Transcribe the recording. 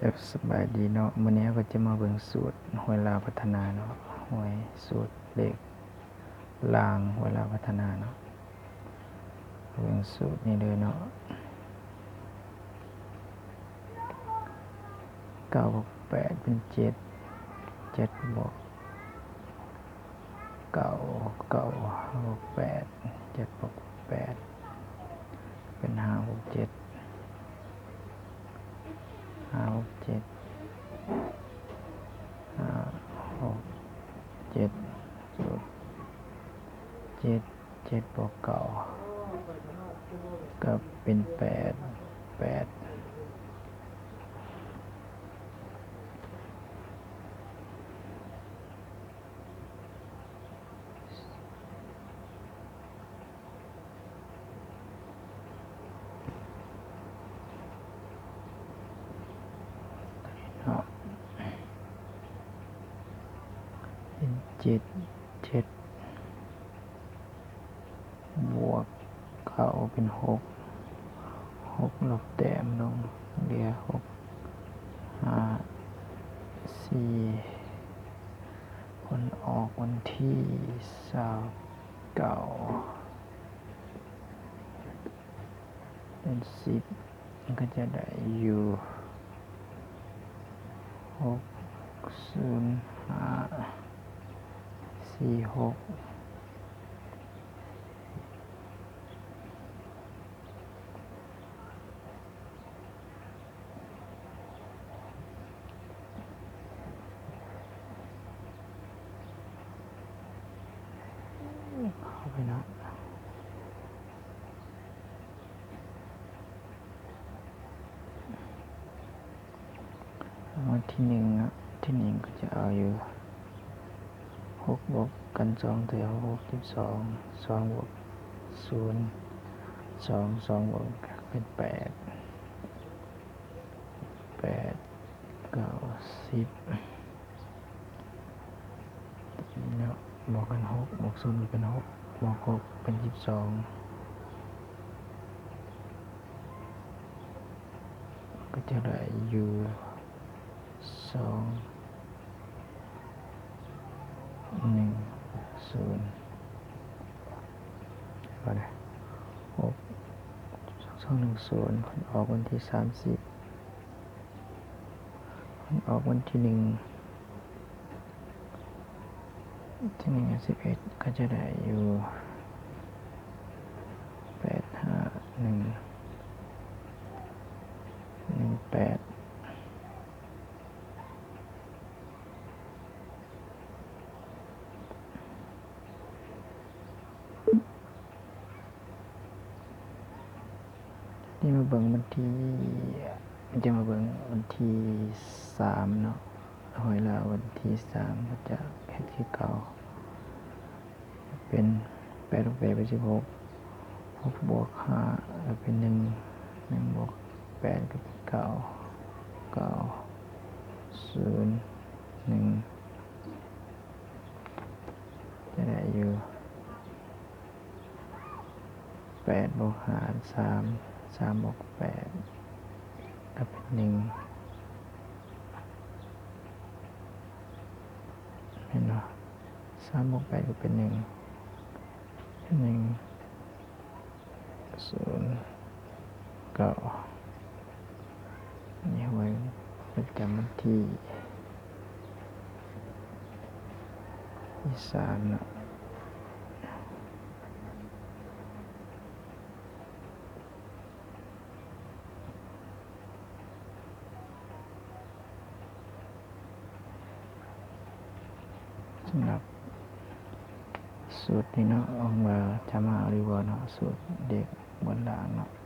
ເຈົ້າ ສະບາຍດີເນາະ, ມື້ນີ້ເຮົາກໍຈະມາເບິ່ງສູດຫວຍລາວພັດທະນາເນາະ, ຫວຍ ສູດເລກລ່າງຫວຍລາວພັດທະນາເນາະ, ເບິ່ງສູດນີ້ເດີເນາະ, ເກົ້າບວກແປດເປັນເຈັດ, ເຈັດບວກ ເກົ້າ ເກົ້າບວກແປດ ເຈັດບວກແປດ ເປັນຫ້າບວກເຈັດ ຫ້າບວກເຈັດ ຫ້າບວກເຈັດ ເຈັດ ເຈັດບວກເກົ້າ ກໍເປັນແປດ ແປດ. ເນາະ ເປັນເຈັດ ເຈັດ ບວກເກົ້າເປັນຫົກ ຫົກລົບແຕ້ມລົງ ເຫຼືອຫົກ ຫ້າ ສີ່ ຜົນອອກວັນທີຊາວເກົ້າ ເດືອນສິບ ມັນກໍຈະໄດ້ຢູ່ ຫົກສູນຫ້າສີ່ຫົກ. ເຂົ້າໄປເນາະ. ລາງວັນທີໜຶ່ງເນາະ, ທີໜຶ່ງກໍຈະເອົາຢູ່ ຫົກບວກກັນສອງເທື່ອ ຫົກ ສິບສອງ, ສອງບວກສູນ ສອງ ສອງບວກເປັນແປດ ແປດ ເກົ້າ ສິບ ເນາະ, ບວກກັນຫົກ ບວກສູນເປັນຫົກ ບວກຫົກເປັນສິບສອງ ກໍຈະໄດ້ຢູ່ສອງ ໜຶ່ງ ສູນ ກໍໄດ້ຫົກ ສອງ ໜຶ່ງ ສູນ ອອກວັນທີສາມສິບ ອອກວັນທີໜຶ່ງ ທີໜຶ່ງ ສິບເອັດ ກໍຈະໄດ້ຢູ່ ແປດ ຫ້າ ໜຶ່ງ ໜຶ່ງ ແປດ. ນີ້ມາເບິ່ງວັນທີ ຈະມາເບິ່ງວັນທີສາມເນາະ, ຫວຍລາວວັນທີສາມກໍຈະເຮັດຄືເກົ່າ ເປັນ ແປດບວກແປດເປັນສິບຫົກ ຫົກບວກຫ້າກໍເປັນໜຶ່ງ ໜຶ່ງບວກແປດກໍເປັນເກົ້າ ເກົ້າ ສູນ ໜຶ່ງ ຈະໄດ້ຢູ່ ແປດບວກຫ້າ ສາມ ສາມບວກແປດກໍເປັນໜຶ່ງ ແມ່ນບໍ່? ສາມບວກແປດກໍເປັນໜຶ່ງ ໜຶ່ງ ສູນ ເກົ້າ. ນີ້ຫວຍປະຈຳວັນທີ ທີສາມເນາະ. ສຳລັບສູດນີ້ເນາະ, ຫວັງວ່າຈະມາເອົາຢູ່ບໍ່ເນາະ, ສູດເລກບົນລ່າງເນາະ.